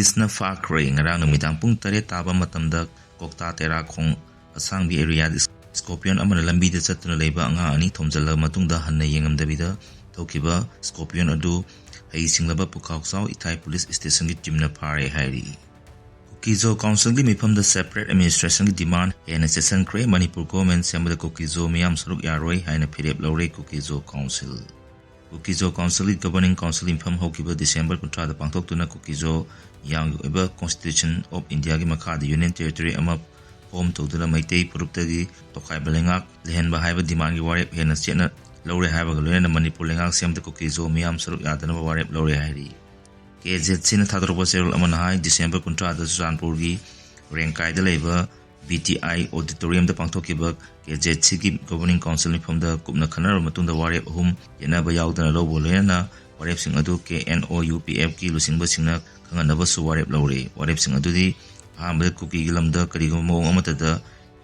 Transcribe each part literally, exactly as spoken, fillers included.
ꯄꯨꯂꯤꯁꯅ ꯐꯥꯈ꯭ꯔꯦ꯫ ꯉꯔꯥꯡ ꯅꯨꯃꯤꯗꯥꯡ ꯄꯨꯡ ꯇꯔꯦꯠ ꯇꯥꯕ ꯃꯇꯝꯗ ꯀꯣꯛꯇꯥ ꯇꯦꯔꯥ ꯈꯣꯡ ꯑꯁꯥꯡꯕꯤ ꯑꯦꯔꯤꯌꯥꯗ ꯁ꯭ꯀꯣꯔꯄꯤꯌꯟ ꯑꯃꯅ ꯂꯝꯕꯤꯗ ꯆꯠꯇꯨꯅ ꯂꯩꯕ ꯑꯉꯥꯡ ꯑꯅꯤ ꯊꯣꯝꯖꯤꯜꯂꯕ ꯃꯇꯨꯡꯗ ꯍꯟꯅ ꯌꯦꯡꯉꯝꯗꯕꯤꯗ ꯊꯧꯈꯤꯕ ꯁ꯭ꯀꯣꯔꯄꯤꯌꯟ ꯑꯗꯨ ꯍꯩ ꯁꯤꯡꯂꯕ ꯄꯨꯈꯥꯎꯆꯥꯎ ꯏꯊꯥꯏ ꯄꯨꯂꯤꯁ ꯁ꯭ꯇꯦꯁꯟꯒꯤ ꯇꯤꯝꯅ ꯐꯥꯔꯦ ꯍꯥꯏꯔꯤ꯫ ꯀꯨꯀꯤꯖꯣ ꯀꯥꯎꯟꯁꯤꯜꯒꯤ ꯃꯤꯐꯝꯗ ꯁꯦꯄꯔꯦꯠ ꯑꯦꯗꯃꯤꯅꯤꯁꯇ꯭ꯔꯦꯁꯟꯒꯤ ꯗꯤꯃꯥꯟ ꯍꯦꯟꯅ ꯆꯦꯠꯁꯤꯟꯈ꯭ꯔꯦ꯫ ꯃꯅꯤꯄꯨꯔ ꯒꯣꯚꯔꯟꯃꯦꯟꯠ ꯁꯦꯝꯕꯗ ꯀꯨꯀꯤꯖꯣ ꯃꯤꯌꯥꯝ ꯁꯔꯨꯛ ꯌꯥꯔꯣꯏ ꯍꯥꯏꯅ ꯐꯤꯔꯦꯞ ꯂꯧꯔꯦ ꯀꯨꯀꯤꯖꯣ ꯀꯥꯎꯟꯁꯤꯜ꯫ ꯀꯨꯀꯤꯖꯣ ꯀꯥꯎꯟꯁꯤꯜꯒꯤ ꯒꯕꯔꯅꯤꯡ ꯀꯥꯎꯟꯁꯤꯜ ꯃꯤꯐꯝ ꯍꯧꯈꯤꯕ ꯗꯤꯁꯦꯝꯕꯔ ꯀꯨꯟꯊ꯭ꯔꯥꯗ ꯄꯥꯡꯊꯣꯛꯇꯨꯅ ꯀꯨꯀꯤꯖꯣ ꯃꯤꯌꯥꯝꯒꯤ ꯑꯣꯏꯕ ꯀꯣꯟꯁꯇꯤꯇ꯭ꯌꯨꯁꯟ ꯑꯣꯐ ꯏꯟꯗꯤꯌꯥꯒꯤ ꯃꯈꯥꯗ ꯌꯨꯅꯤꯌꯟ ꯇꯦꯔꯤꯇꯣꯔꯤ ꯑꯃ ꯐꯣꯔꯝ ꯇꯧꯗꯨꯅ ꯃꯩꯇꯩ ꯐꯨꯔꯨꯞꯇꯒꯤ ꯇꯣꯈꯥꯏꯕ ꯂꯩꯉꯥꯛ ꯂꯩꯍꯟꯕ ꯍꯥꯏꯕ ꯗꯤꯃꯥꯟꯒꯤ ꯋꯥꯔꯦꯞ ꯍꯦꯟꯅ ꯆꯦꯠꯅ ꯂꯧꯔꯦ ꯍꯥꯏꯕꯒ ꯂꯣꯏꯅꯅ ꯃꯅꯤꯄꯨꯔ ꯂꯩꯉꯥꯛ ꯁꯦꯝꯕꯗ ꯀꯨꯀꯤꯖꯣ ꯃꯤꯌꯥꯝ ꯁꯔꯨꯛ ꯌꯥꯗꯅꯕ ꯋꯥꯔꯦꯞ ꯂꯧꯔꯦ ꯍꯥꯏꯔꯤ꯫ ꯀꯦ ꯖꯦꯠ ꯁꯤꯅ ꯊꯥꯗꯣꯔꯛꯄ ꯆꯦꯔꯣꯜ ꯑꯃꯅ ꯍꯥꯏ, ꯗꯤꯁꯦꯝꯕꯔ ꯀꯨꯟꯊ꯭ꯔꯥꯗ ꯆꯨꯔꯆꯥꯟꯄꯨꯔꯒꯤ ꯔꯦꯡꯀꯥꯏꯗ ꯂꯩꯕ ꯕꯤ ꯇꯤ ꯑꯥꯏ ꯑꯣꯗꯤꯇꯣꯔꯤꯌꯝꯗ ꯄꯥꯡꯊꯣꯛꯈꯤꯕ ꯀꯦ ꯖꯦꯠ ꯁꯤꯒꯤ ꯒꯣꯕꯔꯅꯤꯡ ꯀꯥꯎꯟꯁꯤꯜ ꯃꯤꯐꯝꯗ ꯀꯨꯞꯅ ꯈꯟꯅꯔꯕ ꯃꯇꯨꯡꯗ ꯋꯥꯔꯦꯞ ꯑꯍꯨꯝ ꯌꯦꯠꯅꯕ ꯌꯥꯎꯗꯅ ꯂꯧꯕ ꯂꯣꯏꯅꯅ ꯋꯥꯔꯦꯞꯁꯤꯡ ꯑꯗꯨ ꯀꯦ ꯑꯦꯟ ꯑꯣ ꯌꯨ ꯄꯤ ꯑꯦꯐꯀꯤ ꯂꯨꯆꯤꯡꯕꯁꯤꯡꯅ ꯈꯪꯍꯟꯅꯕꯁꯨ ꯋꯥꯔꯦꯞ ꯂꯧꯔꯦ꯫ ꯋꯥꯔꯦꯞꯁꯤꯡ ꯑꯗꯨꯗꯤ ꯑꯍꯥꯟꯕꯗ ꯀꯨꯀꯤꯒꯤ ꯂꯝꯗ ꯀꯔꯤꯒꯨꯝꯕ ꯃꯑꯣꯡ ꯑꯃꯠꯇꯗ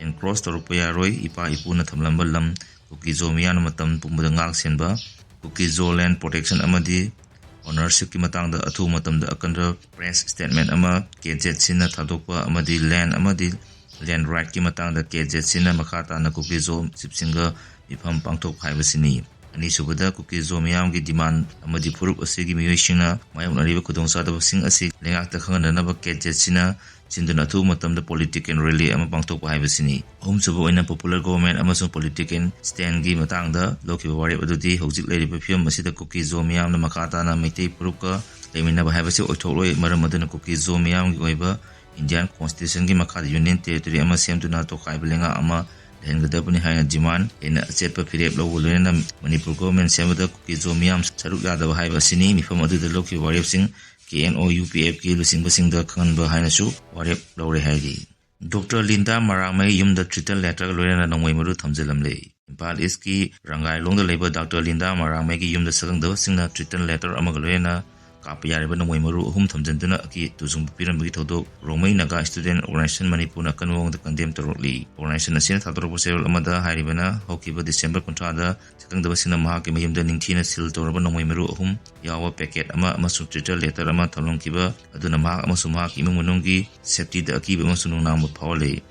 ꯑꯦꯟꯀ꯭ꯔꯣꯁ ꯇꯧꯔꯛꯄ ꯌꯥꯔꯣꯏ꯫ ꯏꯄꯥ ꯏꯄꯨꯅ ꯊꯝꯂꯝꯕ ꯂꯝ ꯀꯨꯀꯤꯖꯣ ꯃꯤꯌꯥꯝꯅ ꯃꯇꯝ ꯄꯨꯝꯕꯗ ꯉꯥꯛ ꯁꯦꯟꯕ ꯀꯨꯀꯤꯖꯣ ꯂꯦꯟ ꯄ꯭ꯔꯣꯇꯦꯛꯁꯟ ꯑꯃꯗꯤ ꯑꯣꯅꯔꯁꯤꯞꯀꯤ ꯃꯇꯥꯡꯗ ꯑꯊꯨꯕ ꯃꯇꯝꯗ ꯑꯀꯟꯕ ꯄ꯭ꯔꯦꯁ ꯁ꯭ꯇꯦꯠꯃꯦꯟꯠ ꯑꯃ ꯀꯦ ꯖꯦꯠ ꯁꯤꯅ ꯊꯥꯗꯣꯛꯄ ꯑꯃꯗꯤ ꯂꯦꯟ ꯑꯃꯗꯤ ꯂꯦꯟ ꯔꯥꯏꯠꯀꯤ ꯃꯇꯥꯡꯗ ꯀꯦ ꯖꯦꯠ ꯁꯤꯅ ꯃꯈꯥ ꯇꯥꯅ ꯀꯨꯀꯤꯖꯣ ꯆꯤꯞꯁꯤꯡꯒ ꯃꯤꯐꯝ ꯄꯥꯡꯊꯣꯛꯄ ꯍꯥꯏꯕꯁꯤꯅꯤ꯫ ꯑꯅꯤꯁꯨꯕꯗ, ꯀꯨꯀꯤꯖꯣ ꯃꯤꯌꯥꯝꯒꯤ ꯗꯤꯃꯥꯟ ꯑꯃꯗꯤ ꯐꯨꯔꯨꯞ ꯑꯁꯤꯒꯤ ꯃꯤꯑꯣꯏꯁꯤꯡꯅ ꯃꯥꯌꯣꯛꯅꯔꯤꯕ ꯈꯨꯗꯣꯡꯆꯥꯗꯕꯁꯤꯡ ꯑꯁꯤ ꯂꯩꯉꯥꯛꯇ ꯈꯪꯍꯟꯅꯅꯕ ꯀꯦ ꯖꯦꯠ ꯁꯤꯅ ꯁꯤꯟꯗꯨꯅ ꯑꯊꯨꯕ ꯃꯇꯝꯗ ꯄꯣꯂꯤꯇꯤꯀꯦꯜ ꯔꯦꯂꯤ ꯑꯃ ꯄꯥꯡꯊꯣꯛꯄ ꯍꯥꯏꯕꯁꯤꯅꯤ꯫ ꯑꯍꯨꯝꯁꯨꯕ ꯑꯣꯏꯅ ꯄꯣꯄꯨꯂꯔ ꯒꯣꯚꯔꯟꯃꯦꯟꯠ ꯑꯃꯁꯨꯡ ꯄꯣꯂꯤꯇꯤꯀꯦꯜ ꯁ꯭ꯇꯦꯟꯒꯤ ꯃꯇꯥꯡꯗ ꯂꯧꯈꯤꯕ ꯋꯥꯔꯦꯞ ꯑꯗꯨꯗꯤ ꯍꯧꯖꯤꯛ ꯂꯩꯔꯤꯕ ꯐꯤꯕꯝ ꯑꯁꯤꯗ ꯀꯨꯀꯤꯖꯣ ꯃꯤꯌꯥꯝꯅ ꯃꯈꯥ ꯇꯥꯅ ꯃꯩꯇꯩ ꯐꯨꯔꯨꯞꯀ ꯂꯩꯃꯤꯟꯅꯕ ꯍꯥꯏꯕꯁꯤ ꯑꯣꯏꯊꯣꯛꯂꯣꯏ꯫ ꯃꯔꯝ ꯑꯗꯨꯅ ꯀꯨꯀꯤꯖꯣ ꯃꯤꯌꯥꯝꯒꯤ ꯑꯣꯏꯕ ꯏꯟꯗꯤꯌꯥꯟ ꯀꯣꯟꯁꯇꯤꯇ꯭ꯌꯨꯁꯟꯒꯤ ꯃꯈꯥꯗ ꯌꯨꯅꯤꯌꯟ ꯇꯦꯔꯤꯇꯣꯔꯤ ꯑꯃ ꯁꯦꯝꯗꯨꯅ ꯇꯣꯈꯥꯏꯕ ꯂꯩꯉꯥꯛ ꯑꯃ ꯂꯩꯍꯟꯒꯗꯕꯅꯤ ꯍꯥꯏꯅ ꯗꯤꯃꯥꯟ ꯍꯦꯟꯅ ꯑꯆꯦꯠꯄ ꯐꯤꯔꯦꯞ ꯂꯧꯕ ꯂꯣꯏꯅꯅ ꯃꯅꯤꯄꯨꯔ ꯒꯣꯚꯔꯟꯃꯦꯟꯠ ꯁꯦꯝꯕꯗ ꯀꯨꯀꯤꯖꯣ ꯃꯤꯌꯥꯝ ꯁꯔꯨꯛ ꯌꯥꯗꯕ ꯍꯥꯏꯕ ꯑꯁꯤꯅꯤ꯫ ꯃꯤꯐꯝ ꯑꯗꯨꯗ ꯂꯧꯈꯤꯕ ꯋꯥꯔꯦꯞꯁꯤꯡ ꯀꯦ ꯑꯦꯟ ꯑꯣ ꯌꯨ ꯄꯤ ꯑꯦꯐꯀꯤ ꯂꯨꯆꯤꯡꯕꯁꯤꯡꯗ ꯈꯪꯍꯟꯕ ꯍꯥꯏꯅꯁꯨ ꯋꯥꯔꯦꯞ ꯂꯧꯔꯦ ꯍꯥꯏꯔꯤ꯫ ꯗꯣꯛꯇꯔ ꯂꯤꯟꯗꯥ ꯃꯔꯥꯡꯃꯩ ꯌꯨꯝꯗ ꯇ꯭ꯔꯤꯇꯟ ꯂꯦꯇꯔꯒ ꯂꯣꯏꯅꯅ ꯅꯣꯡꯃꯩ ꯃꯔꯨ ꯊꯝꯖꯤꯜꯂꯝꯂꯦ꯫ ꯏꯝꯐꯥꯜ ꯏꯁꯀꯤ ꯔꯪꯒꯥꯏꯂꯣꯡꯗ ꯂꯩꯕ ꯗꯥꯛꯇꯔ ꯂꯤꯟꯗꯥ ꯃꯔꯥꯡꯃꯩꯒꯤ ꯌꯨꯝꯗ ꯁꯛꯈꯪꯗꯕꯁꯤꯡꯅ ꯇ꯭ꯔꯤꯇꯟ ꯂꯦꯇꯔ ꯑꯃꯒ ꯂꯣꯏꯅꯅ ꯀꯥꯞꯄ ꯌꯥꯔꯤꯕ ꯅꯣꯡꯃꯩ ꯃꯔꯨ ꯑꯍꯨꯝ ꯊꯝꯖꯤꯟꯗꯨꯅ ꯑꯀꯤ ꯇꯨꯖꯨꯡꯕ ꯄꯤꯔꯝꯕꯒꯤ ꯊꯧꯗꯣꯛ ꯔꯣꯡꯃꯩ ꯅꯥꯒꯥ ꯁ꯭ꯇꯨꯗꯦꯟꯠ ꯑꯣꯔꯒꯅꯥꯏꯖꯦꯁꯟ ꯃꯅꯤꯄꯨꯔꯅ ꯑꯀꯟꯕ ꯃꯑꯣꯡꯗ ꯀꯟꯗꯦꯝ ꯇꯧꯔꯛꯂꯤ꯫ ꯑꯣꯔꯒꯅꯥꯏꯖꯦꯁꯟ ꯑꯁꯤꯅ ꯊꯥꯗꯣꯔꯛꯄ ꯆꯦꯔꯣꯜ ꯑꯃꯗ ꯍꯥꯏꯔꯤꯕꯅ, ꯍꯧꯈꯤꯕ ꯗꯤꯁꯦꯝꯕꯔ ꯀꯨꯟꯊ꯭ꯔꯥꯗ ꯁꯛꯈꯪꯗꯕꯁꯤꯡꯅ ꯃꯍꯥꯛꯀꯤ ꯃꯌꯨꯝꯗ ꯅꯤꯡꯊꯤꯅ ꯁꯤꯜ ꯇꯧꯔꯕ ꯅꯣꯡꯃꯩ ꯃꯔꯨ ꯑꯍꯨꯝ ꯌꯥꯎꯕ ꯄꯦꯀꯦꯠ ꯑꯃ ꯑꯃꯁꯨꯡ ꯇ꯭ꯔꯤꯇꯜ ꯂꯦꯇꯔ ꯑꯃ ꯊꯝꯂꯝꯈꯤꯕ ꯑꯗꯨꯅ ꯃꯍꯥꯛ ꯑꯃꯁꯨꯡ ꯃꯍꯥꯛꯀꯤ ꯏꯃꯨꯡ ꯃꯅꯨꯡꯒꯤ ꯁꯦꯐꯇꯤꯗ ꯑꯀꯤꯕ ꯑꯃꯁꯨꯡ ꯅꯨꯡꯅꯥꯡꯕ ꯐꯥꯎꯍꯜꯂꯤ꯫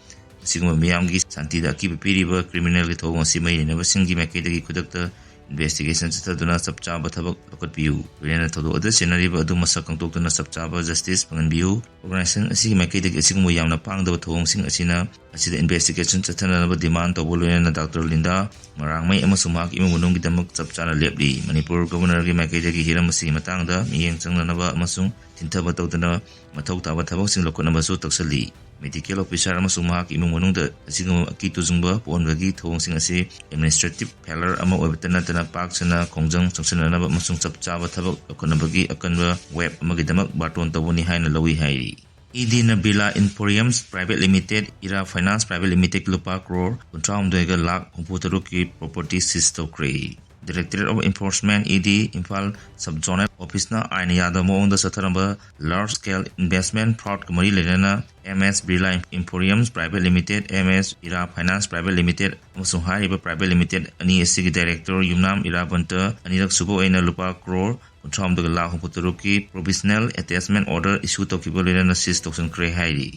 ꯑꯁꯤꯒꯨꯝꯕ ꯃꯤꯌꯥꯝꯒꯤ ꯁꯥꯟꯇꯤꯗ ꯑꯀꯤꯕ ꯄꯤꯔꯤꯕ ꯀ꯭ꯔꯤꯃꯤꯅꯦꯜꯒꯤ ꯊꯧꯑꯣꯡ ꯑꯁꯤ ꯃꯔꯤ ꯂꯩꯅꯕꯁꯤꯡꯒꯤ ꯃꯥꯏꯀꯩꯗꯒꯤ ꯈꯨꯗꯛꯇ ꯏꯟꯚꯦꯁꯇꯤꯒꯦꯁꯟ ꯆꯠꯊꯗꯨꯅ ꯆꯞ ꯆꯥꯕ ꯊꯕꯛ ꯂꯧꯈꯠꯄꯤꯌꯨ꯫ ꯂꯣꯏꯅꯅ ꯊꯧꯗꯣꯛ ꯑꯗꯨꯗ ꯆꯦꯟꯅꯔꯤꯕ ꯑꯗꯨ ꯃꯁꯛ ꯈꯪꯗꯣꯛꯇꯨꯅ ꯆꯞ ꯆꯥꯕ ꯖꯁꯇꯤꯁ ꯐꯪꯍꯟꯕꯤꯌꯨ꯫ ꯑꯣꯔꯒꯅꯥꯏꯖꯦꯁꯟ ꯑꯁꯤꯒꯤ ꯃꯥꯏꯀꯩꯗꯒꯤ ꯑꯁꯤꯒꯨꯝꯕ ꯌꯥꯝꯅ ꯄꯥꯡꯗꯕ ꯊꯧꯑꯣꯡꯁꯤꯡ ꯑꯁꯤꯅ, ꯑꯁꯤꯗ ꯏꯟꯚꯦꯁꯇꯤꯒꯦꯁꯟ ꯆꯠꯊꯅꯅꯕ ꯗꯤꯃꯥꯟ ꯇꯧꯕ ꯂꯣꯏꯅꯅ ꯗꯥꯛꯇꯔ ꯂꯤꯟꯗꯥ ꯃꯔꯥꯡꯃꯩ ꯑꯃꯁꯨꯡ ꯃꯍꯥꯛꯀꯤ ꯏꯃꯨꯡ ꯃꯅꯨꯡꯒꯤꯗꯃꯛ ꯆꯞ ꯆꯥꯅ ꯂꯦꯞꯂꯤ꯫ ꯃꯅꯤꯄꯨꯔ ꯒꯕꯔꯅꯔꯒꯤ ꯃꯥꯏꯀꯩꯗꯒꯤ ꯍꯤꯔꯝ ꯑꯁꯤꯒꯤ ꯃꯇꯥꯡꯗ ꯃꯤꯠꯌꯦꯡ ꯆꯪꯅꯅꯕ ꯑꯃꯁꯨꯡ ꯊꯤꯟꯊꯕ ꯇꯧꯗꯅ ꯃꯊꯧ ꯇꯥꯕ ꯊꯕꯛꯁꯤꯡ ꯂꯧꯈꯠꯅꯕꯁꯨ ꯇꯛꯁꯜꯂꯤ꯫ ꯃꯦꯗꯤꯀꯦꯜ ꯑꯣꯐꯤꯁꯥꯔ ꯑꯃꯁꯨꯡ ꯃꯍꯥꯛꯀꯤ ꯏꯃꯨꯡ ꯃꯅꯨꯡꯗ ꯑꯁꯤꯒꯨꯝꯕ ꯑꯀꯤ ꯇꯨꯖꯨꯡꯕ ꯄꯣꯛꯍꯟꯕꯒꯤ ꯊꯧꯑꯣꯡꯁꯤꯡ ꯑꯁꯤ ꯑꯦꯗꯃꯤꯅꯤꯁꯇ꯭ꯔꯦꯇꯤꯚ ꯐꯦꯂꯔ ꯑꯃ ꯑꯣꯏꯕꯇ ꯅꯠꯇꯅ ꯄꯥꯛ ꯁꯟꯅ ꯈꯣꯡꯖꯪ ꯆꯪꯁꯤꯟꯅꯅꯕ ꯑꯃꯁꯨꯡ ꯆꯞ ꯆꯥꯕ ꯊꯕꯛ ꯂꯧꯈꯠꯅꯕꯒꯤ ꯑꯀꯟꯕ ꯋꯦꯕ ꯑꯃꯒꯤꯗꯃꯛ ꯕꯥꯔꯇꯣꯟ ꯇꯧꯕꯅꯤ ꯍꯥꯏꯅ ꯂꯧꯏ ꯍꯥꯏꯔꯤ꯫ ꯏꯗꯤꯅ ꯕꯤꯔꯂꯥ ꯏꯟꯐꯣꯔꯤꯌꯝꯁ private limited, Ira finance private limited ꯂꯨꯄꯥ ꯀ꯭ꯔꯣꯔ ꯀꯨꯟꯊ꯭ꯔꯥ ꯍꯨꯝꯗꯣꯏꯒ ꯂꯥꯈ ꯍꯨꯝꯐꯨ ꯇꯔꯨꯛꯀꯤ ꯄ꯭ꯔꯣꯄꯔꯇꯤ ꯁꯤꯖ ꯇꯧꯈ꯭ꯔꯦ꯫ ꯗꯥꯏꯔꯦꯛꯇꯣꯔꯦꯠ ꯑꯣꯐ ꯏꯟꯐꯣꯔꯁꯃꯦꯟꯠ, ꯏꯗꯤ, ꯏꯝꯐꯥꯜ ꯁꯕ ꯖꯣꯅꯦꯜ ꯑꯣꯐꯤꯁꯅ ꯑꯥꯏꯟꯅ ꯌꯥꯗꯕ ꯃꯑꯣꯡꯗ ꯆꯠꯊꯔꯝꯕ ꯂꯥꯔꯖ ꯁ꯭ꯀꯦꯜ ꯏꯟꯚꯦꯁ꯭ꯠꯃꯦꯟꯠ ꯐ꯭ꯔꯣꯗꯀ ꯃꯔꯤ ꯂꯩꯅꯅ ꯑꯦꯝ ꯑꯦꯁ ꯕꯤꯔꯂꯥ ꯏꯟꯐꯣꯔꯤꯌꯝꯁ private limited, M S Ira finance private limited ꯑꯃꯁꯨꯡ ꯍꯥꯏꯔꯤꯕ ꯄ꯭ꯔꯥꯏꯚꯦꯠ ꯂꯤꯃꯤꯇꯦꯗ ꯑꯅꯤ ꯑꯁꯤꯒꯤ ꯗꯥꯏꯔꯦꯛꯇꯣꯔ ꯌꯨꯝꯅꯥꯝ ꯏꯔꯥꯕꯣꯟꯇ ꯑꯅꯤꯔꯛ ꯁꯨꯕ ꯑꯣꯏꯅ ꯂꯨꯄꯥ ꯀ꯭ꯔꯣꯔ ꯀꯨꯟꯊ꯭ꯔꯥ ꯍꯨꯝꯗꯣꯏꯒ ꯂꯥꯈ ꯍꯨꯝꯐꯨ ꯇꯔꯨꯛꯀꯤ ꯄ꯭ꯔꯣꯚꯤꯖꯅꯦꯜ ꯑꯦꯇꯦꯆꯃꯦꯟꯠ ꯑꯣꯔꯗꯔ ꯏꯁꯨ ꯇꯧꯈꯤꯕ ꯂꯣꯏꯅꯅ ꯁꯤꯖ ꯇꯧꯁꯤꯟꯈ꯭ꯔꯦ ꯍꯥꯏꯔꯤ꯫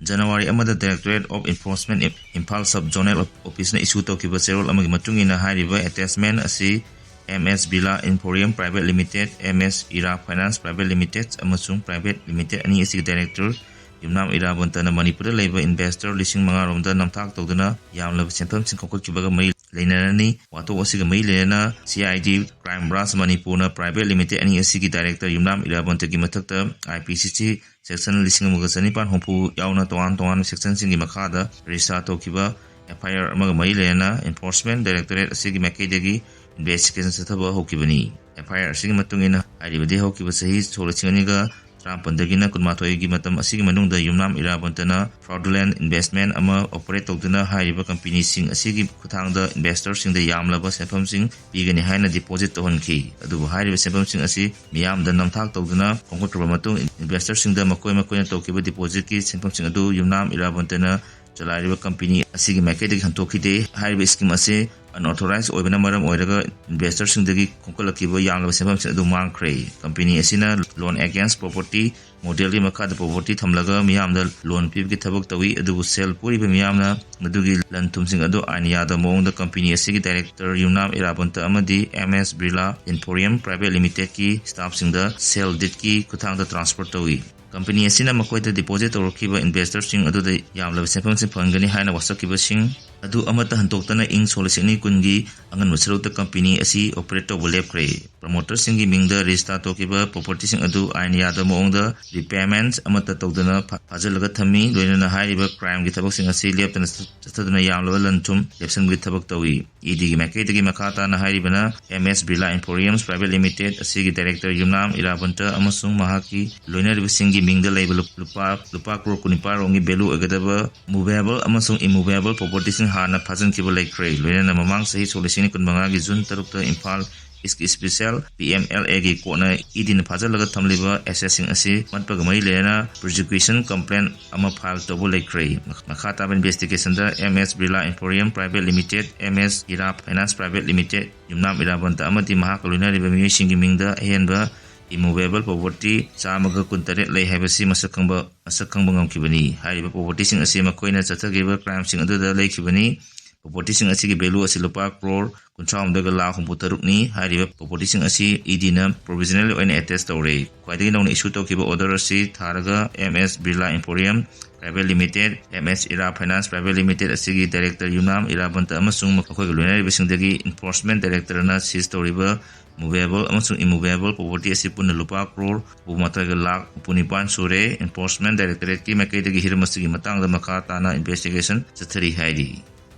ꯖꯅꯋꯥꯔꯤ ꯑꯃꯗ directorate of enforcement Imphal sub zonal ꯑꯣꯐꯤꯁꯅ ꯏꯁꯨ ꯇꯧꯈꯤꯕ ꯆꯦꯔꯣꯜ ꯑꯃꯒꯤ ꯃꯇꯨꯡ ꯏꯟꯅ ꯍꯥꯏꯔꯤꯕ ꯑꯦꯇꯦꯆꯃꯦꯟꯠ ꯑꯁꯤ ꯑꯦꯝ ꯑꯦꯁ ꯕꯤꯔꯂꯥ ꯏꯟꯐꯣꯔꯤꯌꯝ private limited, M S Ira finance private limited ꯑꯃꯁꯨꯡ ꯄ꯭ꯔꯥꯏꯚꯦꯠ ꯂꯤꯃꯤꯇꯦꯗ ꯑꯅꯤ ꯑꯁꯤꯒꯤ ꯗꯥꯏꯔꯦꯛꯇꯣꯔ ꯌꯨꯝꯅꯥꯝ ꯏꯔꯥꯕꯣꯟꯇꯅ ꯃꯅꯤꯄꯨꯔꯗ ꯂꯩꯕ ꯏꯟꯚꯦꯁ꯭ꯇꯔ ꯂꯤꯁꯤꯡ ꯃꯉꯥ ꯔꯣꯝꯗ ꯅꯝꯊꯥꯛ ꯇꯧꯗꯨꯅ ꯌꯥꯝꯂꯕ ꯁꯦꯟꯐꯝꯁꯤꯡ ꯈꯣꯝꯒꯠꯈꯤꯕꯒ ꯃꯔꯤ ꯂꯩꯅꯔꯅꯤ꯫ ꯋꯥꯊꯣꯛ ꯑꯁꯤꯒ ꯃꯔꯤ ꯂꯩꯅꯅ C I D crime branch ꯃꯅꯤꯄꯨꯔꯅ ꯄ꯭ꯔꯥꯏꯚꯦꯠ ꯂꯤꯃꯤꯇꯦꯗ ꯑꯅꯤ ꯑꯁꯤꯒꯤ ꯗꯥꯏꯔꯦꯛꯇꯣꯔ ꯌꯨꯝꯅꯥꯝ ꯏꯔꯥꯕꯣꯟꯇꯒꯤ ꯃꯊꯛꯇ ꯑꯥꯏ ꯄꯤ ꯁꯤ ꯁꯤ ꯁꯦꯛꯁꯟ ꯂꯤꯁꯤꯡ ꯑꯃꯒ ꯆꯅꯤꯄꯥꯟ ꯍꯨꯝꯐꯨ ꯌꯥꯎꯅ ꯇꯣꯉꯥꯟ ꯇꯣꯉꯥꯟꯕ ꯁꯦꯛꯁꯟꯁꯤꯡꯒꯤ ꯃꯈꯥꯗ ꯔꯦꯖꯤꯁꯇꯥꯔ ꯇꯧꯈꯤꯕ ꯑꯦꯐ ꯑꯥꯏ ꯑꯥꯔ ꯑꯃꯒ ꯃꯔꯤ ꯂꯩꯅꯅ ꯏꯟꯐꯣꯔꯁꯃꯦꯟꯠ ꯗꯥꯏꯔꯦꯛꯇꯣꯔꯦꯠ ꯑꯁꯤꯒꯤ ꯃꯥꯏꯀꯩꯗꯒꯤ ꯏꯟꯚꯦꯁ꯭ꯇꯤꯒꯦꯁꯟ ꯆꯠꯊꯕ ꯍꯧꯈꯤꯕꯅꯤ꯫ ꯑꯦꯐ ꯑꯥꯏ ꯑꯥꯔ ꯑꯁꯤꯒꯤ ꯃꯇꯨꯡ ꯏꯟꯅ ꯍꯥꯏꯔꯤꯕꯗꯤ ꯍꯧꯈꯤꯕ ꯆꯍꯤ ꯁꯣꯛ ꯂꯤꯁꯤꯡ ꯑꯅꯤꯒ ꯇꯔꯥꯃꯥꯄꯟꯗꯒꯤꯅ ꯀꯨꯟꯃꯥꯊꯣꯏꯒꯤ ꯃꯇꯝ ꯑꯁꯤꯒꯤ ꯃꯅꯨꯡꯗ ꯌꯨꯝꯅꯥꯝ ꯏꯔꯥꯕꯣꯟꯇꯅ fraudulent investment ꯑꯃ operate ꯇꯧꯗꯨꯅ ꯍꯥꯏꯔꯤꯕ company ꯁꯤꯡ ꯑꯁꯤꯒꯤ ꯈꯨꯠꯊꯥꯡꯗ investor ꯁꯤꯡꯗ ꯌꯥꯝꯂꯕ ꯁꯦꯟꯐꯝꯁꯤꯡ ꯄꯤꯒꯅꯤ ꯍꯥꯏꯅ deposit ꯇꯧꯍꯟꯈꯤ꯫ ꯑꯗꯨꯕꯨ ꯍꯥꯏꯔꯤꯕ ꯁꯦꯟꯐꯝꯁꯤꯡ ꯑꯁꯤ ꯃꯤꯌꯥꯝꯗ ꯅꯝꯊꯥꯛ ꯇꯧꯗꯨꯅ ꯈꯣꯝꯒꯠꯈ꯭ꯔꯕ ꯃꯇꯨꯡ, investor ꯁꯤꯡꯗ ꯃꯈꯣꯏ ꯃꯈꯣꯏꯅ ꯇꯧꯈꯤꯕ deposit ꯀꯤ ꯁꯦꯟꯐꯝꯁꯤꯡ ꯑꯗꯨ ꯌꯨꯝꯅꯥꯝ ꯏꯔꯥꯕꯣꯟꯇꯅ ꯆꯂꯥꯏꯔꯤꯕ company ꯑꯁꯤꯒꯤ ꯃꯥꯏꯀꯩꯗꯒꯤ ꯍꯟꯗꯣꯛꯈꯤꯗꯦ꯫ ꯍꯥꯏꯔꯤꯕ scheme ꯑꯁꯤ unauthorized ꯑꯣꯏꯕꯅ ꯃꯔꯝ ꯑꯣꯏꯔꯒ investor ꯁꯤꯡꯗꯒꯤ ꯈꯣꯝꯒꯠꯂꯛꯈꯤꯕ ꯌꯥꯝꯂꯕ ꯁꯦꯟꯐꯝꯁꯤꯡ ꯑꯗꯨ ꯃꯥꯡꯈ꯭ꯔꯦ꯫ Company ꯑꯁꯤꯅ loan against property model ꯒꯤ ꯃꯈꯥꯗ property ꯊꯝꯂꯒ ꯃꯤꯌꯥꯝꯗ loan ꯄꯤꯕꯒꯤ ꯊꯕꯛ ꯇꯧꯏ, ꯑꯗꯨꯕꯨ ꯁꯦꯜ ꯄꯨꯔꯤꯕ ꯃꯤꯌꯥꯝꯅ ꯃꯗꯨꯒꯤ ꯂꯟ ꯊꯨꯝꯁꯤꯡ ꯑꯗꯨ ꯑꯥꯏꯟ ꯌꯥꯗꯕ ꯃꯑꯣꯡꯗ company ꯑꯁꯤꯒꯤ director ꯌꯨꯝꯅꯥꯝ ꯏꯔꯥꯕꯣꯟꯇ ꯑꯃꯗꯤ M S Birla Emporium Private Limited ꯀꯤ staff ꯁꯤꯡꯗ sale deed ꯀꯤ ꯈꯨꯠꯊꯥꯡꯗ transfer ꯇꯧꯏ꯫ Company ꯑꯁꯤꯅ ꯃꯈꯣꯏꯗ deposit ꯇꯧꯔꯛꯈꯤꯕ investor ꯁꯤꯡ ꯑꯗꯨꯗ ꯌꯥꯝꯂꯕ ꯁꯦꯟꯐꯝꯁꯤꯡ ꯐꯪꯒꯅꯤ ꯍꯥꯏꯅ ꯋꯥꯁꯛꯈꯤꯕꯁꯤꯡ ꯑꯗꯨ ꯑꯃꯠꯇ ꯍꯟꯗꯣꯛꯇꯅ ꯏꯪ ꯁꯣꯛ ꯂꯤꯁꯤꯡ ꯑꯅꯤ ꯀꯨꯟꯒꯤ ꯑꯉꯟꯕ ꯁꯔꯨꯛꯇ company ꯑꯁꯤ operate ꯇꯧꯕ ꯂꯦꯞꯈ꯭ꯔꯦ꯫ Promoter ꯁꯤꯡꯒꯤ ꯃꯤꯡꯗ register ꯇꯧꯈꯤꯕ property ꯁꯤꯡ ꯑꯗꯨ ꯑꯥꯏꯟ ꯌꯥꯗꯕ ꯃꯑꯣꯡꯗ repayment ꯑꯃꯠꯇ ꯇꯧꯗꯅ ꯐꯥ-, ꯐꯥꯖꯤꯜꯂꯒ ꯊꯝꯃꯤ꯫ ꯂꯣꯏꯅꯅ ꯍꯥꯏꯔꯤꯕ crime ꯒꯤ ꯊꯕꯛꯁꯤꯡ ꯑꯁꯤ ꯂꯦꯞꯇꯅ ꯆꯠꯊꯗꯨꯅ ꯌꯥꯝꯂꯕ ꯂꯟ ꯊꯨꯝ ꯂꯦꯞꯁꯤꯟꯕꯒꯤ ꯊꯕꯛ ꯇꯧꯏ꯫ E D ꯒꯤ ꯃꯥꯏꯀꯩꯗꯒꯤ ꯃꯈꯥ ꯇꯥꯅ ꯍꯥꯏꯔꯤꯕꯅ M S Birla Emporiums Private Limited ꯑꯁꯤꯒꯤ director ꯌꯨꯝꯅꯥꯝ ꯏꯔꯥꯕꯣꯟꯇ ꯑꯃꯁꯨꯡ ꯃꯍꯥꯛꯀꯤ ꯂꯣꯏꯅꯔꯤꯕꯁꯤꯡꯒꯤ ꯃꯤꯡꯗ ꯂꯩꯕ ꯂꯨꯞ-, ꯂꯨꯄꯥ, ꯂꯨꯄꯥ ꯀ꯭ꯔꯣꯔ ꯀꯨꯟꯅꯤꯄꯥꯟ ꯔꯣꯝꯒꯤ value ꯑꯣꯏꯒꯗꯕ movable ꯑꯃꯁꯨꯡ immovable property ꯁꯤꯡ ꯍꯥꯟꯅ ꯐꯥꯖꯤꯟꯈꯤꯕ ꯂꯩꯈ꯭ꯔꯦ꯫ ꯂꯣꯏꯅꯅ ꯃꯃꯥꯡ ꯆꯍꯤ ꯁꯣꯛ ꯂꯤꯁꯤꯡ ꯑꯅꯤ ꯀꯨꯟꯃꯉꯥꯒꯤ ꯖꯨꯟ ꯇꯔꯨꯛꯇ ꯏꯝꯐꯥꯜ East ꯀꯤ special P M L A ꯒꯤ court ꯅ E D ꯅ ꯐꯥꯖꯤꯜꯂꯒ ꯊꯝꯂꯤꯕ asset ꯁꯤꯡ ꯑꯁꯤ ꯃꯠꯄꯒ ꯃꯔꯤ ꯂꯩꯅꯅ prosecution complaint ꯑꯃ file ꯇꯧꯕ ꯂꯩꯈ꯭ꯔꯦ꯫ ꯃꯈ-, ꯃꯈꯥ ꯇꯥꯕ investigation ꯗ M S Birla Emporium Private Limited, M S Ira Finance Private Limited, ꯌꯨꯝꯅꯥꯝ ꯏꯔꯥꯕꯣꯟꯇ ꯑꯃꯗꯤ ꯃꯍꯥꯛꯀ ꯂꯣꯏꯅꯔꯤꯕ ꯃꯤꯑꯣꯏꯁꯤꯡꯒꯤ ꯃꯤꯡꯗ ꯑꯍꯦꯟꯕ immovable property ꯆꯥꯝꯃꯒ ꯀꯨꯟꯇꯔꯦꯠ ꯂꯩ ꯍꯥꯏꯕꯁꯤ ꯃꯁꯛ ꯈꯪꯕ, ꯃꯁꯛ ꯈꯪꯕ ꯉꯝꯈꯤꯕꯅꯤ꯫ ꯍꯥꯏꯔꯤꯕ property ꯁꯤꯡ ꯑꯁꯤ ꯃꯈꯣꯏꯅ ꯆꯠꯊꯈꯤꯕ crime ꯁꯤꯡ ꯑꯗꯨꯗ ꯂꯩꯈꯤꯕꯅꯤ꯫ Property ꯁꯤꯡ ꯑꯁꯤꯒꯤ value ꯑꯁꯤ ꯂꯨꯄꯥ ꯀ꯭ꯔꯣꯔ ꯀꯨꯟꯊ꯭ꯔꯥ ꯍꯨꯝꯗꯣꯏꯒ ꯂꯥꯈ ꯍꯨꯝꯐꯨ ꯇꯔꯨꯛꯅꯤ꯫ ꯍꯥꯏꯔꯤꯕ property ꯁꯤꯡ ꯑꯁꯤ E D ꯅ provisional ꯑꯣꯏꯅ attach ꯇꯧꯔꯦ꯫ ꯈ꯭ꯋꯥꯏꯗꯒꯤ ꯅꯧꯅ issue ꯇꯧꯈꯤꯕ order ꯑꯁꯤ ꯊꯥꯔꯒ M S Birla Emporium Private Limited, M S Ira Finance Private Limited ꯑꯁꯤꯒꯤ director ꯌꯨꯝꯅꯥꯝ ꯏꯔꯥꯕꯣꯟꯇ ꯑꯃꯁꯨꯡ ꯃꯈꯣꯏꯒ ꯂꯣꯏꯅꯔꯤꯕꯁꯤꯡꯗꯒꯤ enforcement director ꯅ seize ꯇꯧꯔꯤꯕ movable ꯑꯃꯁꯨꯡ immovable property ꯑꯁꯤ ꯄꯨꯟꯅ ꯂꯨꯄꯥ ꯀ꯭ꯔꯣꯔ ꯍꯨꯝꯐꯨ ꯃꯥꯊꯣꯏꯒ ꯂꯥꯈ ꯍꯨꯝꯐꯨ ꯅꯤꯄꯥꯟ ꯁꯨꯔꯦ꯫ Enforcement Directorate ꯀꯤ ꯃꯥꯏꯀꯩꯗꯒꯤ ꯍꯤꯔꯝ ꯑꯁꯤꯒꯤ ꯃꯇꯥꯡꯗ ꯃꯈꯥ ꯇꯥꯅ investigation ꯆꯠꯊꯔꯤ ꯍꯥꯏꯔꯤ꯫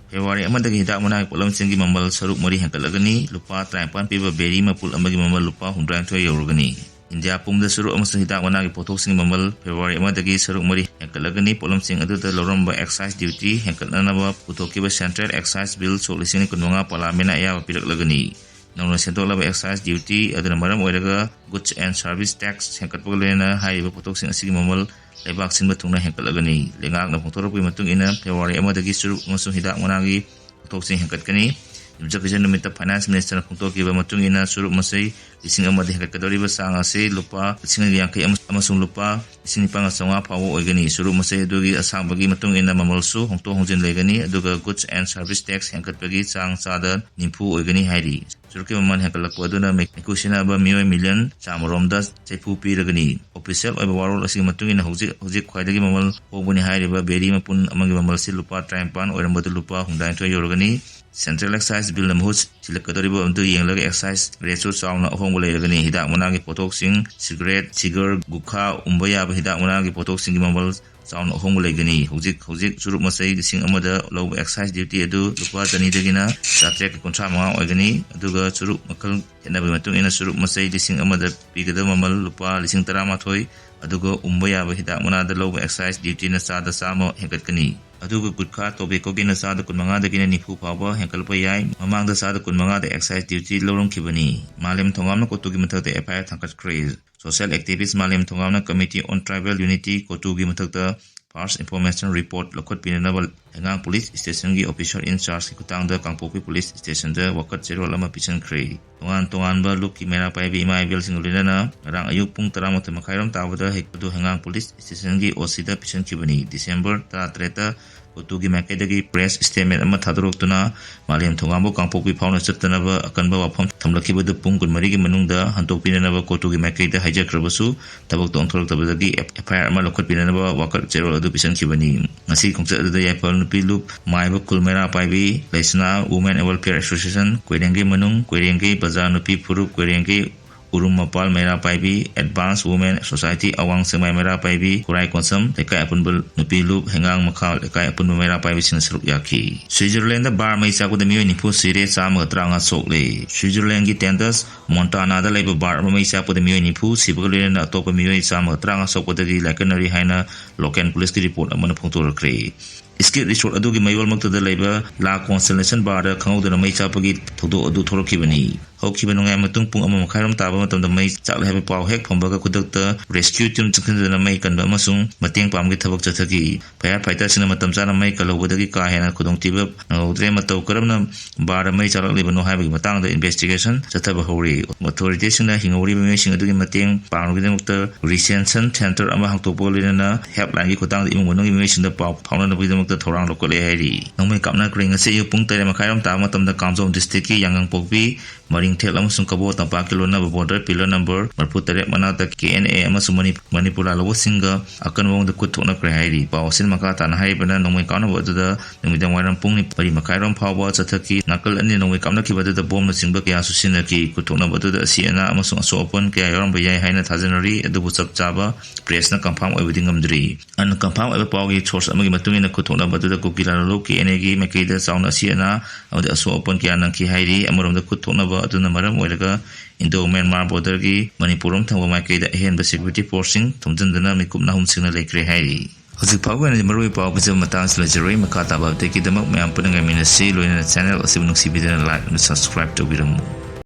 February ꯑꯃꯗꯒꯤ ꯍꯤꯗꯥꯛ ꯃꯅꯥꯒꯤ ꯄꯣꯠꯂꯝꯁꯤꯡꯒꯤ ꯃꯃꯜ ꯁꯔꯨꯛ ꯃꯔꯤ ꯍꯦꯟꯒꯠꯂꯒꯅꯤ꯫ ꯂꯨꯄꯥ ꯇꯔꯥꯅꯤꯄꯥꯟ ꯄꯤꯕ ꯕꯦꯔꯤ ꯃꯄꯨꯜ ꯑꯃꯒꯤ ꯃꯃꯜ ꯂꯨꯄꯥ ꯍꯨꯝꯗ꯭ꯔꯥꯅꯤꯊꯣꯏ ꯌꯧꯔꯒꯅꯤ꯫ ꯏꯟꯗꯤꯌꯥ ꯄꯨꯝꯕꯗ ꯆꯨꯔꯨꯞ ꯑꯃꯁꯨꯡ ꯍꯤꯗꯥꯛ ꯃꯅꯥꯒꯤ ꯄꯣꯠꯊꯣꯛꯁꯤꯡꯒꯤ ꯃꯃꯜ ꯐꯦꯕ꯭ꯔꯨꯋꯥꯔꯤ ꯑꯃꯗꯒꯤ ꯁꯔꯨꯛ ꯃꯔꯤ ꯍꯦꯟꯒꯠꯂꯒꯅꯤ꯫ ꯄꯣꯠꯂꯝꯁꯤꯡ ꯑꯗꯨꯗ ꯂꯧꯔꯝꯕ excise duty ꯍꯦꯟꯒꯠꯅꯅꯕ ꯄꯨꯊꯣꯛꯈꯤꯕ Central Excise Bill ꯁꯣꯛ ꯂꯤꯁꯤꯡ ꯑꯅꯤ ꯀꯨꯟꯃꯉꯥ Parliament ꯅ ꯑꯌꯥꯕ ꯄꯤꯔꯛꯂꯒꯅꯤ꯫ ꯅꯧꯅ ꯁꯦꯝꯗꯣꯛꯂꯕ excise duty ꯑꯗꯨꯅ ꯃꯔꯝ ꯑꯣꯏꯔꯒ goods and service tax ꯍꯦꯟꯒꯠꯄꯒ ꯂꯣꯏꯅꯅ ꯍꯥꯏꯔꯤꯕ ꯄꯣꯠꯊꯣꯛꯁꯤꯡ ꯑꯁꯤꯒꯤ ꯃꯃꯜ ꯂꯩꯕꯥꯛ ꯁꯤꯟꯕ ꯊꯨꯡꯅ ꯍꯦꯟꯒꯠꯂꯒꯅꯤ꯫ ꯂꯩꯉꯥꯛꯅ ꯐꯣꯡꯗꯣꯔꯛꯄꯒꯤ ꯃꯇꯨꯡ ꯏꯟꯅ ꯐꯦꯕ꯭ꯔꯨꯋꯥꯔꯤ ꯑꯃꯗꯒꯤ ꯆꯨꯔꯨꯞ ꯑꯃꯁꯨꯡ ꯍꯤꯗꯥꯛ ꯃꯅꯥꯒꯤ ꯄꯣꯠꯊꯣꯛꯁꯤꯡ ꯍꯦꯟꯒꯠꯀꯅꯤ꯫ ꯌꯨꯝꯁꯀꯩꯁ ꯅꯨꯃꯤꯠꯇ Finance Minister ꯅ ꯐꯣꯡꯗꯣꯛꯈꯤꯕ ꯃꯇꯨꯡ ꯏꯟꯅ ꯆꯨꯔꯨꯞ ꯃꯆꯩ ꯂꯤꯁꯤꯡ ꯑꯃꯗ ꯍꯦꯟꯒꯠꯀꯗꯧꯔꯤꯕ ꯆꯥꯡ ꯑꯁꯤ ꯂꯨꯄꯥ ꯂꯤꯁꯤꯡ ꯑꯅꯤꯒ ꯌꯥꯡꯈꯩ ꯑꯃꯁꯨꯡ ꯂꯨꯄꯥ ꯂꯤꯁꯤꯡ ꯅꯤꯄꯥꯟꯒ ꯆꯥꯝꯃꯉꯥ ꯐꯥꯎꯕ ꯑꯣꯏꯒꯅꯤ꯫ ꯆꯨꯔꯨꯞ ꯃꯆꯩ ꯑꯗꯨꯒꯤ ꯑꯁꯥꯡꯕꯒꯤ ꯃꯇꯨꯡ ꯏꯟꯅ ꯃꯃꯜꯁꯨ ꯍꯣꯡꯗꯣꯛ ꯍꯣꯡꯖꯤꯟ ꯂꯩꯒꯅꯤ, ꯑꯗꯨꯒ goods and service tax ꯍꯦꯟꯒꯠꯄꯒꯤ ꯆꯥꯡ ꯆꯥꯗ ꯅꯤꯐꯨ ꯑꯣꯏꯒꯅꯤ ꯍꯥꯏꯔꯤ꯫ ꯆꯨꯔꯨꯞꯀꯤ ꯃꯃꯜ ꯍꯦꯟꯒꯠꯂꯛꯄ ꯑꯗꯨꯅ ꯃꯩ-, ꯃꯩꯈꯨ ꯁꯤꯖꯤꯟꯅꯕ ꯃꯤꯑꯣꯏ ꯃꯤꯂꯤꯌꯟ ꯆꯥꯃꯔꯣꯝꯗ ꯆꯩꯐꯨ ꯄꯤꯔꯒꯅꯤ꯫ Official ꯑꯣꯏꯕ ꯋꯥꯔꯣꯜ ꯑꯁꯤꯒꯤ ꯃꯇꯨꯡ ꯏꯟꯅ ꯍꯧꯖꯤꯛ, ꯍꯧꯖꯤꯛ ꯈ꯭ꯋꯥꯏꯗꯒꯤ ꯃꯃꯜ ꯍꯣꯡꯕꯅꯤ ꯍꯥꯏꯔꯤꯕ ꯕꯦꯔꯤ ꯃꯄꯨꯟ ꯑꯃꯒꯤ ꯃꯃꯜꯁꯤ ꯂꯨꯄꯥ ꯇꯔꯥꯅꯤꯄꯥꯟ ꯑꯣꯏꯔꯝꯕꯗꯨ ꯂꯨꯄꯥ ꯍꯨꯝꯗ꯭ꯔꯥꯅꯤꯊꯣꯏ ꯌꯧꯔꯒꯅꯤ꯫ Central Excise Bill ꯅ ꯃꯍꯨꯠ ꯁꯤꯜꯂꯛꯀꯗꯧꯔꯤꯕ ꯑꯗꯨ ꯌꯦꯡꯂꯒ excise rate ꯁꯨ ꯆꯥꯎꯅ ꯑꯍꯣꯡꯕ ꯂꯩꯔꯒꯅꯤ꯫ ꯍꯤꯗꯥꯛ ꯃꯅꯥꯒꯤ ꯄꯣꯠꯊꯣꯛꯁꯤꯡ, ꯁꯤꯒꯔꯦꯠ, ꯁꯤꯒꯔ, ꯒꯨꯈꯥ, ꯎꯝꯕ ꯌꯥꯕ ꯍꯤꯗꯥꯛ ꯃꯅꯥꯒꯤ ꯄꯣꯠꯊꯣꯛꯁꯤꯡꯒꯤ ꯃꯃꯜ ꯆꯥꯎꯅ ꯑꯍꯣꯡꯕ ꯂꯩꯒꯅꯤ꯫ ꯍꯧꯖꯤꯛ, ꯍꯧꯖꯤꯛ ꯆꯨꯔꯨꯞ ꯃꯆꯩ ꯂꯤꯁꯤꯡ ꯑꯃꯗ ꯂꯧꯕ excise duty ꯑꯗꯨ ꯂꯨꯄꯥ ꯆꯅꯤꯗꯒꯤꯅ ꯆꯥꯇ꯭ꯔꯦꯠꯀ ꯀꯨꯟꯊ꯭ꯔꯥ ꯃꯉꯥ ꯑꯣꯏꯒꯅꯤ꯫ ꯑꯗꯨꯒ ꯆꯨꯔꯨꯞ ꯃꯈꯜ ꯈꯦꯠꯅꯕꯒꯤ ꯃꯇꯨꯡ ꯏꯟꯅ ꯆꯨꯔꯨꯞ ꯃꯆꯩ ꯂꯤꯁꯤꯡ ꯑꯃꯗ ꯄꯤꯒꯗꯕ ꯃꯃꯜ ꯂꯨꯄꯥ ꯂꯤꯁꯤꯡ ꯇꯔꯥꯃꯥꯊꯣꯏ, ꯑꯗꯨꯒ ꯎꯝꯕ ꯌꯥꯕ ꯍꯤꯗꯥꯛ ꯃꯅꯥꯗ ꯂꯧꯕ excise duty ꯅ ꯆꯥꯗ ꯆꯥꯝꯃ ꯍꯦꯟꯒꯠꯀꯅꯤ꯫ ꯑꯗꯨꯒ ꯒꯨꯠꯈꯥ, tobacco ꯒꯤꯅ ꯆꯥꯗ ꯀꯨꯟꯃꯉꯥꯗꯒꯤꯅ ꯅꯤꯐꯨ ꯐꯥꯎꯕ ꯍꯦꯟꯒꯠꯂꯛꯄ ꯌꯥꯏ꯫ ꯃꯃꯥꯡꯗ ꯆꯥꯗ ꯀꯨꯟꯃꯉꯥꯗ excise duty ꯂꯧꯔꯝꯈꯤꯕꯅꯤ꯫ ꯃꯥꯂꯦꯝ ꯊꯣꯡꯒꯥꯝꯅ ꯀꯣꯇꯨꯒꯤ ꯃꯊꯛꯇ F I R ꯊꯥꯡꯒꯠꯈ꯭ꯔꯦ꯫ Social activist ꯃꯥꯂꯦꯝ ꯊꯣꯡꯒꯥꯝꯅ Committee on Tribal Unity, ꯀꯣꯇꯨꯒꯤ ꯃꯊꯛꯇ First Information Report ꯂꯧꯈꯠꯄꯤꯅꯅꯕ ꯍꯩꯉꯥꯡ Police Station ꯒꯤ officer in charge ꯀꯤ ꯈꯨꯠꯊꯥꯡꯗ ꯀꯥꯡꯄꯣꯛꯄꯤ Police Station ꯗ ꯋꯥꯀꯠ ꯆꯦꯔꯣꯜ ꯑꯃ ꯄꯤꯁꯤꯟꯈ꯭ꯔꯦ꯫ ꯇꯣꯉꯥꯟ ꯇꯣꯉꯥꯟꯕ ꯂꯨꯞꯀꯤ ꯃꯩꯔꯥ ꯄꯥꯏꯕꯤ ꯏꯃꯥ ꯏꯕꯦꯜꯁꯤꯡꯒ ꯂꯣꯏꯅꯅ ꯉꯔꯥꯡ ꯑꯌꯨꯛ ꯄꯨꯡ ꯇꯔꯥꯃꯥꯊꯣꯏ ꯃꯈꯥꯏꯔꯣꯝ ꯇꯥꯕꯗ ꯍꯩ-, ꯑꯗꯨ ꯍꯩꯉꯥꯡ Police Station ꯒꯤ O C ꯗ ꯄꯤꯁꯤꯟꯈꯤꯕꯅꯤ꯫ December ꯇꯔꯥꯇꯔꯦꯠꯇ ꯀꯣꯇꯨꯒꯤ ꯃꯥꯏꯀꯩꯗꯒꯤ press statement ꯑꯃ ꯊꯥꯗꯣꯔꯛꯇꯨꯅ ꯃꯥꯂꯦꯝ ꯊꯣꯡꯒꯥꯝꯕꯨ ꯀꯥꯡꯄꯣꯛꯄꯤ ꯐꯥꯎꯅ ꯆꯠꯇꯅꯕ ꯑꯀꯟꯕ ꯋꯥꯐꯝ ꯊꯝꯂꯛꯈꯤꯕꯗꯨ ꯄꯨꯡ ꯀꯨꯟꯃꯔꯤꯒꯤ ꯃꯅꯨꯡꯗ ꯍꯟꯗꯣꯛꯄꯤꯅꯅꯕ ꯀꯣꯇꯨꯒꯤ ꯃꯥꯏꯀꯩꯗ ꯍꯥꯏꯖꯈ꯭ꯔꯕꯁꯨ, ꯊꯕꯛꯇ ꯑꯣꯟꯊꯣꯔꯛꯇꯕꯗꯒꯤ F I R ꯑꯃ ꯂꯧꯈꯠꯄꯤꯅꯅꯕ ꯋꯥꯀꯠ ꯆꯦꯔꯣꯜ ꯑꯗꯨ ꯄꯤꯁꯤꯟꯈꯤꯕꯅꯤ꯫ ꯉꯁꯤꯒꯤ ꯈꯣꯡꯆꯠ ꯑꯗꯨꯗ ꯌꯥꯏꯐ ꯅꯨꯄꯤ ꯂꯨꯞ, ꯃꯥꯏꯕ ꯈꯨꯜ ꯃꯩꯔꯥ ꯄꯥꯏꯕꯤ, ꯂꯩꯁꯅꯥ Women Welfare Association, ꯀꯣꯏꯔꯦꯡꯒꯩ ꯃꯅꯨꯡ, ꯀꯣꯏꯔꯦꯡꯒꯩ ꯕꯖꯥꯔ ꯅꯨꯄꯤ ꯐꯨꯔꯨꯞ, ꯀꯣꯏꯔꯦꯡꯒꯩ ꯎꯔꯨꯝ ꯃꯄꯥꯜ ꯃꯩꯔꯥ ꯄꯥꯏꯕꯤ, Advanced Women Society ꯑꯋꯥꯡ ꯁꯦꯛꯃꯥꯏ ꯃꯩꯔꯥ ꯄꯥꯏꯕꯤ, ꯈꯨꯔꯥꯏ ꯀꯣꯟꯁꯝ ꯂꯩꯀꯥꯏ ꯑꯄꯨꯟꯕ ꯅꯨꯄꯤ ꯂꯨꯞ, ꯍꯩꯉꯥꯡ ꯃꯈꯥ ꯂꯩꯀꯥꯏ ꯑꯄꯨꯟꯕ ꯃꯩꯔꯥ ꯄꯥꯏꯕꯤꯁꯤꯡꯅ ꯁꯔꯨꯛ ꯌꯥꯈꯤ꯫ ꯁ꯭ꯋꯤꯖꯔꯂꯦꯟꯗ ꯕꯥꯔ ꯃꯩ ꯆꯥꯛꯄꯗ ꯃꯤꯑꯣꯏ ꯅꯤꯐꯨ ꯁꯤꯔꯦ, ꯆꯥꯝꯃꯒ ꯇꯔꯥꯃꯉꯥ ꯁꯣꯛꯂꯦ꯫ ꯁ꯭ꯋꯤꯖꯔꯂꯦꯟꯒꯤ ꯇꯦꯟꯗꯁ ꯃꯣꯟꯇꯥꯅꯥꯗ ꯂꯩꯕ ꯕꯥꯔ ꯑꯃ ꯃꯩ ꯆꯥꯛꯄꯗ ꯃꯤꯑꯣꯏ ꯅꯤꯐꯨ ꯁꯤꯕꯒ ꯂꯣꯏꯅꯅ ꯑꯇꯣꯞꯄ ꯃꯤꯑꯣꯏ ꯆꯥꯝꯃꯒ ꯇꯔꯥꯃꯉꯥ ꯁꯣꯛꯄꯗꯒꯤ ꯂꯥꯏꯀꯠꯅꯔꯤ ꯍꯥꯏꯅ ꯂꯣꯀꯦꯜ ꯄꯨꯂꯤꯁꯀꯤ ꯔꯤꯄꯣꯔꯠ ꯑꯃꯅ ꯐꯣꯡꯗꯣꯔꯛꯈ꯭ꯔꯦ꯫ ꯁ꯭ꯀꯤ ꯔꯤꯁꯣꯔꯠ ꯑꯗꯨꯒꯤ ꯃꯌꯣꯜꯃꯛꯇꯗ ꯂꯩꯕ ꯂꯥ ꯀꯣꯟꯁꯇꯦꯂꯦꯁꯟ ꯕꯥꯔꯗ ꯈꯪꯍꯧꯗꯅ ꯃꯩ ꯆꯥꯛꯄꯒꯤ ꯊꯧꯗꯣꯛ ꯑꯗꯨ ꯊꯣꯛꯂꯛꯈꯤꯕꯅꯤ꯫ ꯍꯧꯈꯤꯕ ꯅꯣꯡꯌꯥꯏ ꯃꯇꯨꯡ ꯄꯨꯡ ꯑꯃ ꯃꯈꯥꯏꯔꯣꯝ ꯇꯥꯕ ꯃꯇꯝꯗ ꯃꯩ ꯆꯥꯛꯂꯦ ꯍꯥꯏꯕ ꯄꯥꯎ ꯍꯦꯛ ꯐꯪꯕꯒ ꯈꯨꯗꯛꯇ ꯔꯦꯁꯀ꯭ꯌꯨ ꯇꯤꯝ ꯆꯪꯁꯤꯟꯗꯨꯅ ꯃꯩ ꯀꯟꯕ ꯑꯃꯁꯨꯡ ꯃꯇꯦꯡ ꯄꯥꯡꯕꯒꯤ ꯊꯕꯛ ꯆꯠꯊꯈꯤ꯫ ꯐꯥꯌꯔ ꯐꯥꯏꯇꯔꯁꯤꯡꯅ ꯃꯇꯝ ꯆꯥꯅ ꯃꯩ ꯀꯜꯍꯧꯕꯗꯒꯤ ꯀꯥ ꯍꯦꯟꯅ ꯈꯨꯗꯣꯡꯊꯤꯕ ꯅꯪꯍꯧꯗ꯭ꯔꯦ꯫ ꯃꯇꯧ ꯀꯔꯝꯅ ꯕꯥꯔꯗ ꯃꯩ ꯆꯥꯛꯂꯛꯂꯤꯕꯅꯣ ꯍꯥꯏꯕꯒꯤ ꯃꯇꯥꯡꯗ ꯏꯟꯚꯦꯁꯇꯤꯒꯦꯁꯟ ꯆꯠꯊꯕ ꯍꯧꯔꯤ꯫ ꯑꯣꯊꯣꯔꯤꯇꯤꯁꯤꯡꯅ ꯍꯤꯡꯍꯧꯔꯤꯕ ꯃꯤꯑꯣꯏꯁꯤꯡ ꯑꯗꯨꯒꯤ ꯃꯇꯦꯡ ꯄꯥꯡꯅꯕꯒꯤꯗꯃꯛꯇ ꯔꯤꯁꯦꯟꯁꯟ ꯁꯦꯟꯇꯔ ꯑꯃ ꯍꯥꯡꯗꯣꯛꯄꯒ ꯂꯣꯏꯅꯅ ꯍꯦꯜꯞꯂꯥꯏꯟꯒꯤ ꯈꯨꯠꯊꯥꯡꯗ ꯏꯃꯨꯡ ꯃꯅꯨꯡꯒꯤ ꯃꯤꯑꯣꯏꯁꯤꯡꯗ ꯄꯥꯎ ꯐꯥꯎꯅꯅꯕꯒꯤꯗꯃꯛꯇ ꯊꯧꯔꯥꯡ ꯂꯧꯈꯠꯂꯦ ꯍꯥꯏꯔꯤ꯫ ꯅꯣꯡꯃꯩ ꯀꯥꯞꯅꯈ꯭ꯔꯦ꯫ ꯉꯁꯤ ꯑꯌꯨꯛ ꯄꯨꯡ ꯇꯔꯦꯠ ꯃꯈꯥꯏꯔꯣꯝ ꯇꯥꯕ ꯃꯇꯝꯗ ꯀꯥꯡꯖꯣꯝ ꯗꯤꯁꯇ꯭ꯔꯤꯛꯀꯤ ꯌꯥꯡꯒꯪꯄꯣꯛꯄꯤ, ꯃꯔꯤꯡꯊꯦꯜ ꯑꯃꯁꯨꯡ ꯀꯕꯣ ꯇꯝꯄꯥꯛꯀꯤ ꯂꯣꯟꯅꯕ ꯕꯣꯔꯗꯔ ꯄꯤꯂꯔ ꯅꯝꯕꯔ ꯃꯔꯤꯐꯨ ꯇꯔꯦꯠ ꯃꯅꯥꯛꯇ ꯀꯦ ꯑꯦꯟ ꯑꯦ ꯑꯃꯁꯨꯡ ꯃꯅꯤ-, ꯃꯅꯤꯄꯨꯔ ꯂꯥꯜꯍꯧꯕꯁꯤꯡꯒ ꯑꯀꯟꯕ ꯃꯑꯣꯡꯗ ꯈꯨꯠ ꯊꯣꯛꯅꯈ꯭ꯔꯦ ꯍꯥꯏꯔꯤ꯫ ꯄꯥꯎ ꯑꯁꯤꯅ ꯃꯈꯥ ꯇꯥꯅ ꯍꯥꯏꯔꯤꯕꯅ, ꯅꯣꯡꯃꯩ ꯀꯥꯞꯅꯕ ꯑꯗꯨꯗ ꯅꯨꯃꯤꯗꯥꯡ ꯋꯥꯏꯔꯝ ꯄꯨꯡ ꯃꯔꯤ ꯃꯈꯥꯏꯔꯣꯝ ꯐꯥꯎꯕ ꯆꯠꯊꯈꯤ꯫ ꯅꯥꯀꯜ ꯑꯅꯤ ꯅꯣꯡꯃꯩ ꯀꯥꯞꯅꯈꯤꯕ ꯑꯗꯨꯗ ꯕꯣꯝꯅꯆꯤꯡꯕ ꯀꯌꯥꯁꯨ ꯁꯤꯖꯤꯟꯅꯈꯤ꯫ ꯈꯨꯠ ꯊꯣꯛꯅꯕ ꯑꯗꯨꯗ ꯑꯁꯤ ꯑꯅꯥ ꯑꯃꯁꯨꯡ ꯑꯁꯣꯛ ꯑꯄꯟ ꯀꯌꯥ ꯌꯥꯎꯔꯝꯕ ꯌꯥꯏ ꯍꯥꯏꯅ ꯊꯥꯖꯅꯔꯤ, ꯑꯗꯨꯕꯨ ꯆꯞ ꯆꯥꯕ ꯄ꯭ꯔꯦꯁꯅ ꯀꯟꯐꯥꯔꯝ ꯑꯣꯏꯕꯗꯤ ꯉꯝꯗ꯭ꯔꯤ꯫ ꯑꯟ ꯀꯟꯐꯥꯔꯝ ꯑꯣꯏꯕ ꯄꯥꯎꯒꯤ ꯁꯣꯔꯁ ꯑꯃꯒꯤ ꯃꯇꯨꯡ ꯏꯟꯅ, ꯈꯨꯠ ꯊꯣꯛꯅꯕ ꯑꯗꯨꯗ ꯀꯨꯀꯤ ꯂꯥꯂꯣꯡ ꯀꯦ ꯑꯦꯟ ꯑꯦꯒꯤ ꯃꯥꯏꯀꯩꯗ ꯆꯥꯎꯅ ꯑꯁꯤ ꯑꯅꯥ ꯑꯃꯗꯤ ꯑꯁꯣꯛ ꯑꯄꯟ ꯀꯌꯥ ꯅꯪꯈꯤ ꯍꯥꯏꯔꯤ꯫ ꯑꯃꯔꯣꯝꯗ, ꯈꯨꯠ ꯊꯣꯛꯅꯕ ꯑꯗꯨꯅ ꯃꯔꯝ ꯑꯣꯏꯔꯒ ꯏꯟꯗꯣ ꯃ꯭ꯌꯥꯟꯃꯥꯔ ꯕꯣꯔꯗꯔꯒꯤ ꯃꯅꯤꯄꯨꯔ ꯔꯣꯝ ꯊꯪꯕ ꯃꯥꯏꯀꯩꯗ ꯑꯍꯦꯟꯕ ꯁꯦꯀ꯭ꯌꯨꯔꯤꯇꯤ ꯐꯣꯔꯁꯁꯤꯡ ꯊꯣꯝꯖꯤꯟꯗꯨꯅ ꯃꯤꯀꯨꯞ ꯅꯥꯍꯨꯝꯁꯤꯡꯅ ꯂꯩꯈ꯭ꯔꯦ ꯍꯥꯏꯔꯤ꯫ ꯍꯧꯖꯤꯛ ꯐꯥꯎꯒꯤ ꯑꯣꯏꯅꯗꯤ ꯃꯔꯨꯑꯣꯏꯕ ꯄꯥꯎ ꯄꯤꯖꯕ ꯃꯇꯥꯡꯁꯤ ꯂꯣꯏꯖꯔꯣꯏ꯫ ꯃꯈꯥ ꯇꯥꯕ ꯑꯞꯗꯦꯠꯀꯤꯗꯃꯛ ꯃꯌꯥꯝ ꯄꯨꯟꯅ ꯉꯥꯏꯃꯤꯟꯅꯁꯤ꯫ ꯂꯣꯏꯅꯅ ꯆꯦꯅꯦꯜ ꯑꯁꯤꯕꯨ ꯅꯨꯡꯁꯤꯕꯤꯗꯨꯅ ꯂꯥꯏꯛ ꯑꯃꯗꯤ ꯁꯕꯁꯀ꯭ꯔꯥꯏꯕ ꯇꯧꯕꯤꯔꯝꯃꯨ꯫